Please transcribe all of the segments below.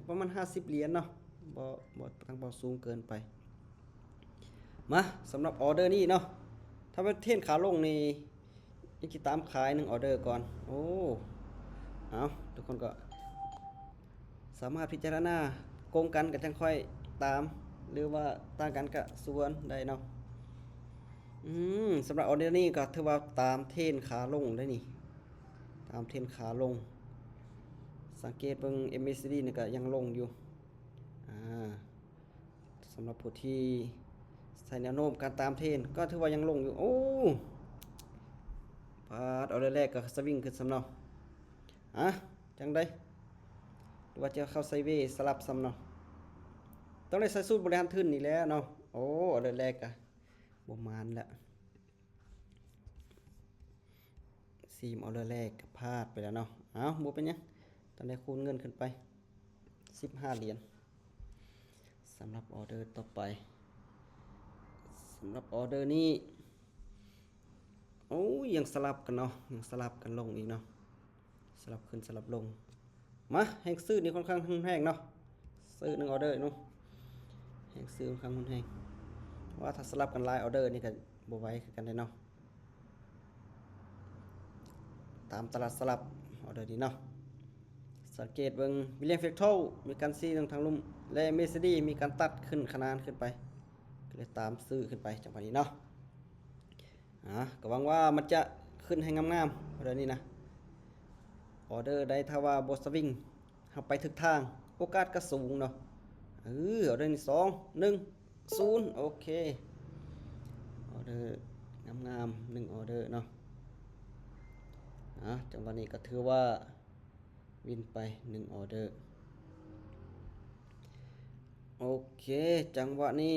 ປະມານຫ້າສິບຫຼຽນເນາະ ບໍ່ ບໍ່ຕັ້ງເປົ້າສູງເກີນໄປ. ມາ ສຳລັບອໍເດີນີ້ເນາະ ຖ້າເປັນເທຣນຂາລົງນີ້ ຍັງຊິຕາມຂາຍໜຶ່ງອໍເດີກ່ອນ. ໂອ້ ເອົາ ທຸກຄົນກໍສາມາດພິຈາລະນາກົງກັນກໍຈັ່ງຄ່ອຍຕາມ ຫຼືວ່າຕ່າງກັນກໍສວນໄດ້ເນາະ. ອືມ ສຳລັບອໍເດີນີ້ກໍຖືວ່າຕາມເທຣນຂາລົງໄດ໋ນີ້ ຕາມເທຣນຂາລົງ. ສັງເກດເບິ່ງ ເອັມເອຊີດີ ນີ້ກໍຍັງລົງຢູ່. ອາ ສຳລັບຜູ້ທີ່ໃຊ້ແນວໂນ້ມການຕາມເທຣນ ກໍຖືວ່າຍັງລົງຢູ່. ໂອ້ ປາດ ອໍເດີແລກກໍສະວິງຂຶ້ນຊ້ຳເນາະ. ອາ ຈັ່ງໃດ ຫຼືວ່າຈະເຂົ້າໄຊເວສະຫຼັບຊ້ຳເນາະ. ຕ້ອງໄດ້ໃຊ້ສູດບໍລິຫານທຶນນີ້ແຫຼະເນາະ. ໂອ້ ອໍເດີແລກກໍບໍ່ໝານລະ. ສີ່ອໍເດີແລກກໍພາດໄປແລ້ວເນາະ. ເອົາ ບໍ່ເປັນຫຍັງ ຕ້ອງໄດ້ຄູນເງິນຂຶ້ນໄປສິບຫ້າຫຼຽນ. ສຳລັບອໍເດີຕໍ່ໄປ ສຳລັບອໍເດີນີ້ ໂອ້ຍ ຍັງສະຫຼັບກັນເນາະ ຍັງສະຫຼັບກັນລົງອີກເນາະ ສະຫຼັບຂຶ້ນສະຫຼັບລົງ. ມາ ແຮງຊື້ນີ້ຄ່ອນຂ້າງຮຸນແຮງເນາະ ຊື້ໜຶ່ງອໍເດີເນາະ ແຮງຊື້ຄ່ອນຂ້າງຮຸນແຮງ. ວ່າຖ້າສະຫຼັບກັນຫຼາຍອໍເດີນີ້ກໍບໍ່ໄຫວຄືກັນເດ້ເນາະ. ຕາມຕະຫຼາດສະຫຼັບອໍເດີນີ້ເນາະ. ສັງເກດເບິ່ງ ວິລຽມເຟກໂທລ ມີການຊີ້ລົງທາງລຸ່ມ ແລະ ເມຊີດີ ມີການຕັດຂຶ້ນຂະໜານຂຶ້ນໄປ ກໍເລີຍຕາມຊື້ຂຶ້ນໄປຈັງຫວະນີ້ເນາະ. ອາ ກໍຫວັງວ່າມັນຈະຂຶ້ນໃຫ້ງາມໆ ອໍເດີນີ້ນະ. ອໍເດີໃດຖ້າວ່າບໍ່ສະວິງ ເຮົາໄປຖືກທາງ ໂອກາດກໍສູງເນາະ. ເອີ ອໍເດີນີ້ ສອງ ໜຶ່ງ ສູນ ໂອເຄ ອໍເດີງາມໆ ໜຶ່ງອໍເດີເນາະ. ອາ ຈັງຫວະນີ້ກໍຖືວ່າວິນໄປໜຶ່ງອໍເດີ. ໂອເຄ ຈັງຫວະນີ້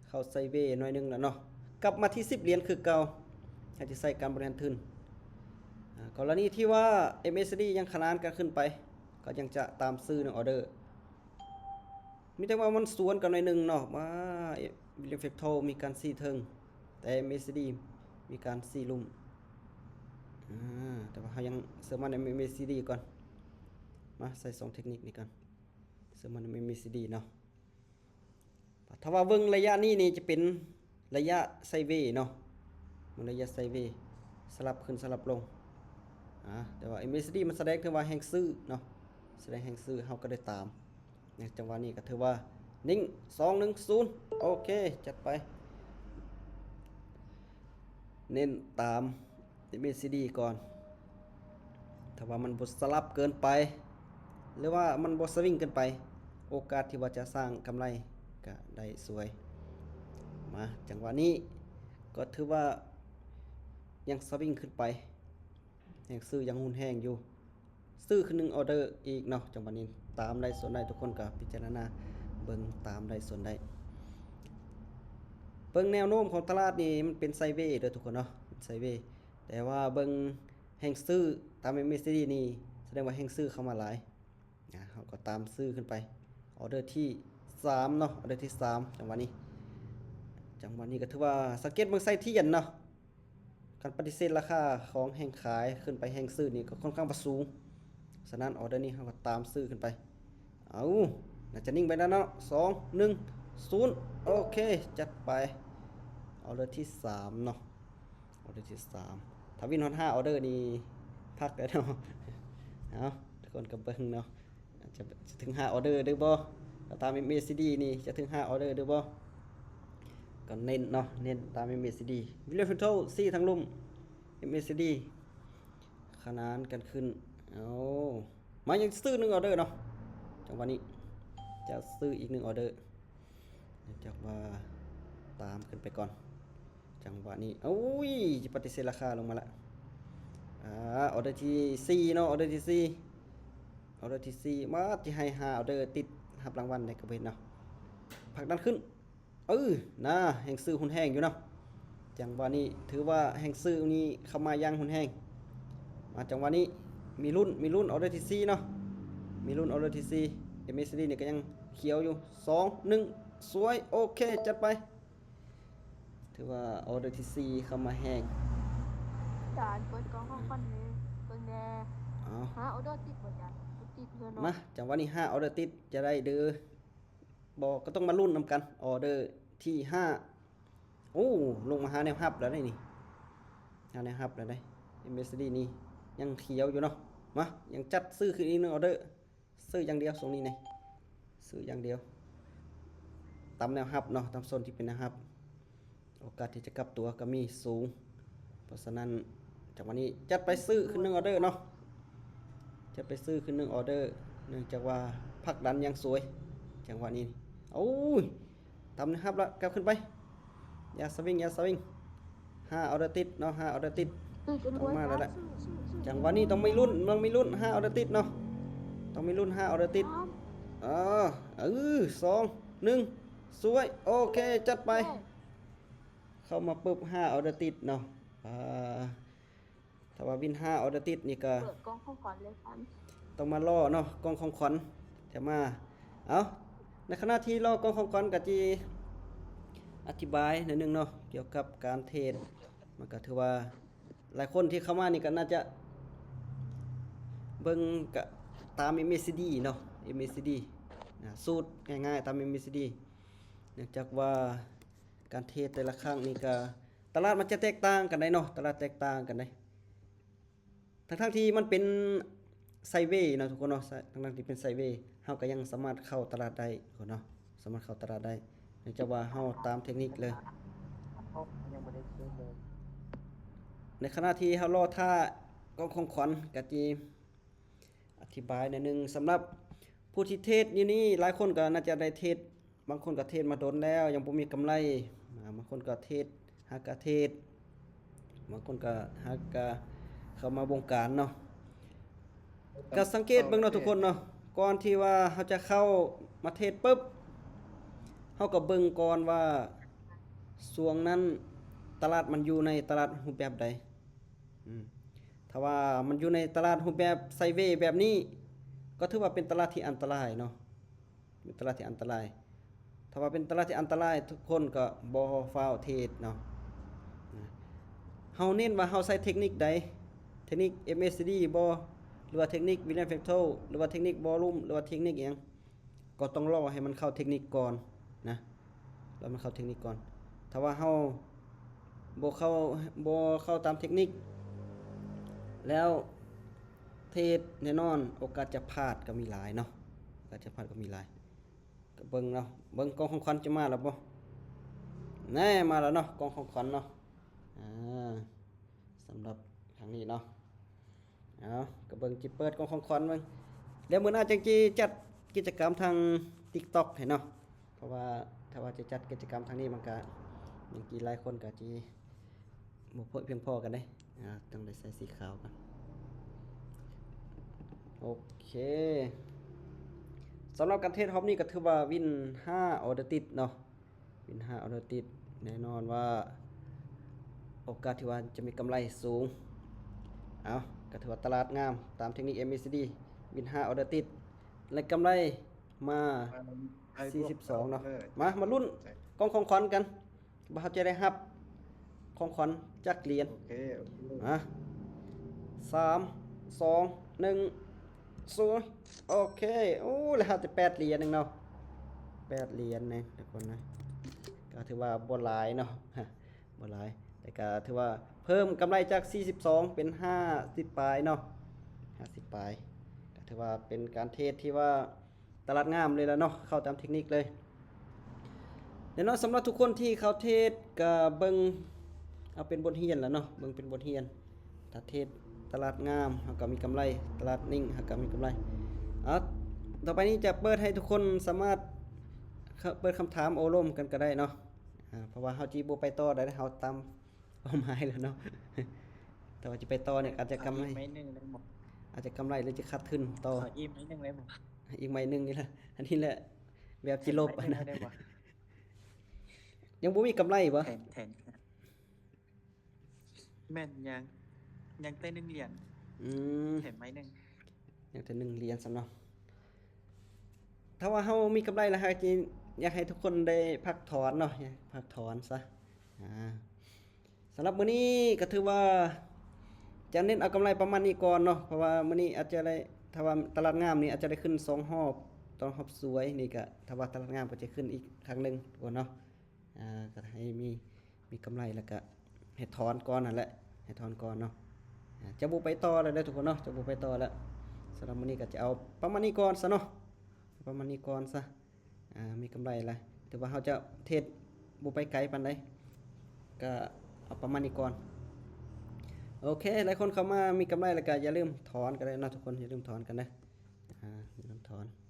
ເຂົ້າໄຊເວໜ້ອຍໜຶ່ງແລ້ວເນາະ ກັບມາທີ່ສິບຫຼຽນຄືເກົ່າ ໃຫ້ທີ່ໃຊ້ການບໍລິຫານທຶນ. ອາ ກໍລະນີທີ່ວ່າ ເອັມເອຊີດີ ຍັງຂະໜານກັນຂຶ້ນໄປ ກໍຍັງຈະຕາມຊື້ໜຶ່ງອໍເດີ. ມີແຕ່ວ່າມັນສວນກັນໜ້ອຍໜຶ່ງເນາະ ວ່າ ວິລຽມເຟກໂທລ ມີການຊີ້ເທິງ ແຕ່ ເອັມເອຊີດີ ມີການຊີ້ລຸ່ມ. ອາ ແຕ່ວ່າເຮົາຍັງເຊື່ອໝັ້ນໃນ ເອັມເອຊີດີ ກ່ອນ. ມາໃສ່ສອງເທັກນິກນີ້ກ່ອນ ເຊື່ອໝັ້ນໃນ ເອັມເອຊີດີ ເນາະ. ຖ້າວ່າເບິ່ງໄລຍະນີ້ນີ້ຈະເປັນໄລຍະໄຊເວເນາະ ເບິ່ງໄລຍະໄຊເວ ສະຫຼັບຂຶ້ນສະຫຼັບລົງ. ອາ ແຕ່ວ່າ ເອັມເອຊີດີ ມັນສະແດງເຖິງວ່າແຮງຊື້ເນາະ ສະແດງແຮງຊື້ ເຮົາກໍໄດ້ຕາມ. ໃນຈັງຫວະນີ້ກໍຖືວ່ານິ່ງ ສອງ ໜຶ່ງ ສູນ ໂອເຄ ຈັດໄປ. ເນັ້ນຕາມ ເອັມເອຊີດີ ກ່ອນ. ຖ້າວ່າມັນບໍ່ສະຫຼັບເກີນໄປ ຫຼືວ່າມັນບໍ່ສະວິງເກີນໄປ ໂອກາດທີ່ວ່າຈະສ້າງກຳໄລກໍໄດ້ສວຍ. ມາ ຈັງຫວະນີ້ກໍຖືວ່າຍັງສະວິງຂຶ້ນໄປ ແຮງຊື້ຍັງຮຸນແຮງຢູ່ ຊື້ຂຶ້ນໜຶ່ງອໍເດີອີກເນາະ. ຈັງຫວະນີ້ຕາມໄດ້ສ່ວນໄດ້ ທຸກຄົນກໍພິຈາລະນາເບິ່ງ ຕາມໄດ້ສ່ວນໄດ້. ເບິ່ງແນວໂນ້ມຂອງຕະຫຼາດນີ້ ມັນເປັນໄຊເວເດີທຸກຄົນເນາະ ເປັນໄຊເວ ແຕ່ວ່າເບິ່ງແຮງຊື້ຕາມ ເອັມເອຊີດີ ນີ້ ສະແດງວ່າແຮງຊື້ເຂົ້າມາຫຼາຍ. ອາ ເຮົາກໍຕາມຊື້ຂຶ້ນໄປ ອໍເດີທີສາມເນາະ ອໍເດີທີສາມ. ຈັງຫວະນີ້ ຈັງຫວະນີ້ກໍຖືວ່າ ສັງເກດເບິ່ງໄສ້ທຽນເນາະ ການປະຕິເສດລາຄາຂອງແຮງຂາຍຂຶ້ນໄປແຮງຊື້ນີ້ກໍຄ່ອນຂ້າງວ່າສູງ. ສະນັ້ນ ອໍເດີນີ້ເຮົາກໍຕາມຊື້ຂຶ້ນໄປ. ເອົາ ໜ້າຈະນິ່ງໄປແລ້ວເນາະ ສອງ ໜຶ່ງ ສູນ ໂອເຄ ຈັດໄປ. ອໍເດີທີສາມເນາະ ອໍເດີທີສາມ ຖ້າວິນຮອດຫ້າອໍເດີນີ້ພັກແລ້ວເນາະ. ເອົາ ທຸກຄົນກໍເບິ່ງເນາະ ຈະ ຈະເຖິງຫ້າອໍເດີຫຼືບໍ່? ຕາມ ເອັມເອຊີດີ ນີ້ຈະເຖິງຫ້າອໍເດີຫຼືບໍ່? ກໍເນັ້ນເນາະ ເນັ້ນຕາມ ເອັມເອຊີດີ ວິລເຟນໂທ ຊີ້ທາງລຸ່ມ ເອັມເອຊີດີ ຂະໜານກັນຂຶ້ນ. ເອົາ ມາ ຍັງຊື້ໜຶ່ງອໍເດີເນາະ. ຈັງຫວະນີ້ຈະຊື້ອີກໜຶ່ງອໍເດີ ເນື່ອງຈາກວ່າຕາມຂຶ້ນໄປກ່ອນ. ຈັງຫວະນີ້ ໂອ້ຍ ປະຕິເສດລາຄາລົງມາລະ. ອາ ອໍເດີທີສີ່ເນາະ ອໍເດີທີສີ່ ອໍເດີທີສີ່ ມາ ທີ່ໃຫ້ຫ້າອໍເດີຕິດຮັບລາງວັນໃນກະເວັນເນາະ ຜັກດັນຂຶ້ນ. ເອີ ນາ ແຮງຊື້ຮຸນແຮງຢູ່ເນາະ. ຈັງຫວະນີ້ຖືວ່າແຮງຊື້ນີ້ເຂົ້າມາຢ່າງຮຸນແຮງ. ມາ ຈັງຫວະນີ້ມີລຸ້ນ ມີລຸ້ນ ອໍເດີທີສີ່ເນາະ ມີລຸ້ນ ອໍເດີທີສີ່ ເອັມເອຊີດີ ນີ້ກໍຍັງຂຽວຢູ່. ສອງ ໜຶ່ງ ສວຍ ໂອເຄ ຈັດໄປ. ຖືວ່າອໍເດີທີສີ່ເຂົ້າມາແຮງ. ຈານເປີດກ້ອງຂອງຂວັນເລີຍ ເບິ່ງແດ່. ເອົາ ຫາອໍເດີຕິດບໍ່ຈານ? ບໍ່ຕິດ ມາ ຈັງຫວະນີ້ຫ້າອອເດີຕິດ ຈະໄດ້ຫຼືບໍ່ ກໍຕ້ອງມາລຸ້ນນຳກັນ. ອອເດີທີຫ້າ ໂອ້ ລົງມາຫາແນວຮັບແລ້ວເດ້ນີ້ ຫາແນວຮັບແລ້ວເດ້. ເອັມເອສດີນີ້ຍັງຂຽວຢູ່ເນາະ. ມາ ຍັງຈັດຊື້ຂຶ້ນອີກໜຶ່ງອອເດີ. ຊື້ຢ່າງດຽວຊ່ວງນີ້ນີ້ ຊື້ຢ່າງດຽວ ຕາມແນວຮັບເນາະ ຕາມໂຊນທີ່ເປັນແນວຮັບ ໂອກາດທີ່ຈະກັບຕົວກໍມີສູງ. ເພາະສະນັ້ນ ຈັງຫວະນີ້ຈັດໄປຊື້ຂຶ້ນໜຶ່ງອອເດີເນາະ ຈັດໄປຊື້ຂຶ້ນໜຶ່ງອອເດີ ເນື່ອງຈາກວ່າຜັກດັນຢ່າງສວຍ ຈັງຫວະນີ້. ໂອ້ຍ ຕາມແນວຮັບລະ ກັບຂຶ້ນໄປ ຢ່າສະວິງ ຢ່າສະວິງ. ຫ້າອອເດີຕິດເນາະ ຫ້າອອເດີຕິດ ຕ້ອງມາແລ້ວແຫຼະ. ຈັງຫວະນີ້ຕ້ອງມີລຸ້ນ ຕ້ອງມີລຸ້ນ ຫ້າອອເດີຕິດເນາະ ຕ້ອງມີລຸ້ນ ຫ້າອອເດີຕິດ. ເອີ ເອີ ສອງ ໜຶ່ງ ສວຍ ໂອເຄ ຈັດໄປ. ເຂົ້າມາປຶບ ຫ້າອອເດີຕິດເນາະ. ອ່າ ຖ້າວ່າວິນຫ້າອອເດີຕິດນີ້ກໍ ເປີດກ່ອງຂອງຂວັນເລີຍກັນ ຕ້ອງມາລໍເນາະ ກ່ອງຂອງຂວັນ ແຖມມາ. ເອົາ ໃນຂະນະທີ່ລໍກ່ອງຂອງຂວັນ ກໍຊິອະທິບາຍໜ້ອຍໜຶ່ງເນາະ ກ່ຽວກັບການເທຣດ. ມັນກໍຖືວ່າຫຼາຍຄົນທີ່ເຂົ້າມານີ້ກໍໜ້າຈະເບິ່ງກະຕາມເອັມເອຊີດີເນາະ ເອັມເອຊີດີນະ ສູດງ່າຍໆຕາມເອັມເອຊີດີ ເນື່ອງຈາກວ່າ ການເທຣດແຕ່ລະຄັ້ງນີ້ກໍ ຕະຫຼາດມັນຈະແຕກຕ່າງກັນໄດ໋ເນາະ ຕະຫຼາດແຕກຕ່າງກັນໄດ໋. ທັງໆທີ່ມັນເປັນໄຊເວເນາະທຸກຄົນເນາະ ທັງໆທີ່ເປັນໄຊເວ ເຮົາກໍຍັງສາມາດເຂົ້າຕະຫຼາດໄດ້ທຸກຄົນເນາະ ສາມາດເຂົ້າຕະຫຼາດໄດ້ ເນື່ອງຈາກວ່າເຮົາຕາມເທັກນິກເລີຍ. ໃນຂະນະທີ່ເຮົາລໍຖ້າກ່ອງຂອງຂວັນ ກະຈິ ອະທິບາຍໜ້ອຍໜຶ່ງ ສຳລັບຜູ້ທີ່ເທຣດຢູ່ນີ້ ຫຼາຍຄົນກໍໜ້າຈະໄດ້ເທຣດ ບາງຄົນກໍເທຣດມາດົນແລ້ວ ຍັງບໍ່ມີກຳໄລ. ບາງຄົນກໍເທຣດ ຫາກະເທຣດ ບາງຄົນກໍຫາກະເຂົ້າມາວົງການເນາະ. ກໍສັງເກດເບິ່ງເນາະທຸກຄົນເນາະ ກ່ອນທີ່ວ່າເຮົາຈະເຂົ້າມາເທຣດປຶບ ເຮົາກໍເບິ່ງກ່ອນວ່າຊ່ວງນັ້ນຕະຫຼາດມັນຢູ່ໃນຕະຫຼາດຮູບແບບໃດ. ອືມ ຖ້າວ່າມັນຢູ່ໃນຕະຫຼາດຮູບແບບໄຊເວແບບນີ້ ກໍຖືວ່າເປັນຕະຫຼາດທີ່ອັນຕະລາຍເນາະ ເປັນຕະຫຼາດທີ່ອັນຕະລາຍ. ຖ້າວ່າເປັນຕະຫຼາດທີ່ອັນຕະລາຍ ທຸກຄົນກໍບໍ່ຟ້າວເທຣດເນາະ. ເຮົາເນັ້ນວ່າເຮົາໃຊ້ເທັກນິກໃດ ເທັກນິກເອັມເອຊີດີບໍ ຫຼືວ່າເທັກນິກວິລຽມແຟກໂທ ຫຼືວ່າເທັກນິກວໍລຸ່ມ ຫຼືວ່າເທັກນິກຫຍັງ ກໍຕ້ອງລໍໃຫ້ມັນເຂົ້າເທັກນິກກ່ອນນະ ລໍໃຫ້ມັນເຂົ້າເທັກນິກກ່ອນ. ຖ້າວ່າເຮົາບໍ່ເຂົ້າ ບໍ່ເຂົ້າຕາມເທັກນິກ ແລ້ວເທຣດແນ່ນອນ ໂອກາດຈະພາດກໍມີຫຼາຍເນາະ ໂອກາດຈະພາດກໍມີຫຼາຍ. ກໍເບິ່ງເນາະ ເບິ່ງກ່ອງຂອງຂວັນຈະມາແລ້ວບໍ່. ແນ່ ມາແລ້ວເນາະ ກ່ອງຂອງຂວັນເນາະ. ອ່າ ສຳລັບຄັ້ງນີ້ເນາະ ເອົາ ກໍເບິ່ງ ຈິເປີດກ່ອງຂອງຂວັນເບິ່ງ. ແລ້ວມື້ໜ້າຈັ່ງຊິຈັດກິດຈະກຳທາງຕິກຕັອກໃຫ້ເນາະ ເພາະວ່າຖ້າວ່າຈະຈັດກິດຈະກຳທາງນີ້ ມັນກະຍັງກິນຫຼາຍຄົນ ກະຊິບໍ່ພຽງພໍກັນເດ້. ອ່າ ຕ້ອງໄດ້ໃສ່ສີຂາວກ່ອນ. ໂອເຄ ສຳລັບການເທຣດຮອບນີ້ກໍຖືວ່າວິນຫ້າອອເດີຕິດເນາະ ວິນຫ້າອອເດີຕິດ ແນ່ນອນວ່າໂອກາດທີ່ວ່າຈະມີກຳໄລສູງ. ເອົາ ກໍຖືວ່າຕະຫຼາດງາມ ຕາມເທັກນິກເອັມເອຊີດີ ວິນຫ້າອອເດີຕິດ ແລະກຳໄລມາສີ່ສິບສອງເນາະ. ມາ ມາລຸ້ນກ່ອງຂອງຂວັນກັນ ວ່າເຮົາຈະໄດ້ຮັບຂອງຂວັນຈັກຫຼຽນ. ໂອເຄ ໂອເຄ ມາ ສາມ ສອງ ໜຶ່ງ ສູນ. ໂອເຄ ໂອ້ ແລ້ວເຮົາໄດ້ແປດຫຼຽນໜຶ່ງເນາະ ແປດຫຼຽນນີ້ທຸກຄົນນະ ກໍຖືວ່າບໍ່ຫຼາຍເນາະ ບໍ່ຫຼາຍ ແຕ່ກໍຖືວ່າເພີ່ມກຳໄລຈາກສີ່ສິບສອງເປັນຫ້າສິບປາຍເນາະ ຫ້າສິບປາຍ. ກໍຖືວ່າເປັນການເທຣດທີ່ວ່າ ຕະຫຼາດງາມເລີຍລະເນາະ ເຂົ້າຕາມເທັກນິກເລີຍ. ແນ່ນອນ ສຳລັບທຸກຄົນທີ່ເຂົ້າເທຣດ ກະເບິ່ງເອົາເປັນບົດຮຽນລະເນາະ ເບິ່ງເປັນບົດຮຽນ. ຖ້າເທຣດຕະຫຼາດງາມ ເຮົາກະມີກຳໄລ ຕະຫຼາດນິ່ງ ເຮົາກະມີກຳໄລ. ເອົາ ຕໍ່ໄປນີ້ຈະເປີດໃຫ້ທຸກຄົນສາມາດ ເປີດຄຳຖາມໂອ້ລົມກັນກະໄດ້ເນາະ ເພາະວ່າເຮົາຊິບໍ່ໄປຕໍ່ໄດ້ ເຮົາຕາມ ເປົ້າໝາຍແລ້ວເນາະ. ແຕ່ວ່າຈະໄປຕໍ່ນີ້ອາດຈະກຳໄລ ອີກໄມ້ໜຶ່ງໄດ້ບໍ່? ອາດຈະກຳໄລ ຫຼືຈະຂາດທຶນຕໍ່. ຂໍອີກໄມ້ໜຶ່ງໄດ້ບໍ່? ອີກໄມ້ໜຶ່ງນີ້ລະ ອັນນີ້ແຫຼະ ແບບຈິລົບຫັ້ນນະ. ຍັງບໍ່ມີກຳໄລບໍ່? ແຖມ ແຖມ ແມ່ນ ຍັງ ຍັງແຕ່ໜຶ່ງຫຼຽນ. ອືມ ແຖມໄມ້ໜຶ່ງ ຍັງແຕ່ໜຶ່ງຫຼຽນຊ້ຳເນາະ. ຖ້າວ່າເຮົາມີກຳໄລແລ້ວ ເຮົາຈະຢາກໃຫ້ທຸກຄົນໄດ້ພັກຖອນເນາະ ພັກຖອນຊະ. ອ່າ ສຳລັບມື້ນີ້ກໍຖືວ່າຈະເນັ້ນເອົາກຳໄລປະມານນີ້ກ່ອນເນາະ ເພາະວ່າມື້ນີ້ອາດຈະໄດ້ ຖ້າວ່າຕະຫຼາດງາມນີ້ອາດຈະໄດ້ຂຶ້ນສອງຮອບ ສອງຮອບສວຍນີ້ກະ ຖ້າວ່າຕະຫຼາດງາມກໍຈະຂຶ້ນອີກຄັ້ງໜຶ່ງທຸກຄົນເນາະ. ອ່າ ກໍໃຫ້ມີ ມີກຳໄລ ແລ້ວກະໃຫ້ຖອນກ່ອນຫັ້ນແຫຼະ ໃຫ້ຖອນກ່ອນເນາະ. ອ່າ ຈະບໍ່ໄປຕໍ່ແລ້ວເດີທຸກຄົນເນາະ ຈະບໍ່ໄປຕໍ່ແລ້ວ. ສຳລັບມື້ນີ້ກໍຈະເອົາປະມານນີ້ກ່ອນຊະເນາະ ປະມານນີ້ກ່ອນຊະ. ອ່າ ມີກຳໄລແລ້ວ ຖືວ່າເຮົາຈະເທຣດບໍ່ໄປໄກປານໃດ ກໍເອົາປະມານນີ້ກ່ອນ. ໂອເຄ ຫຼາຍຄົນເຂົ້າມາມີກຳໄລແລ້ວກໍຢ່າລືມຖອນກໍໄດ້ເນາະທຸກຄົນ ຢ່າລືມຖອນກັນເດີ. ອ່າ ຢ່າລືມຖອນ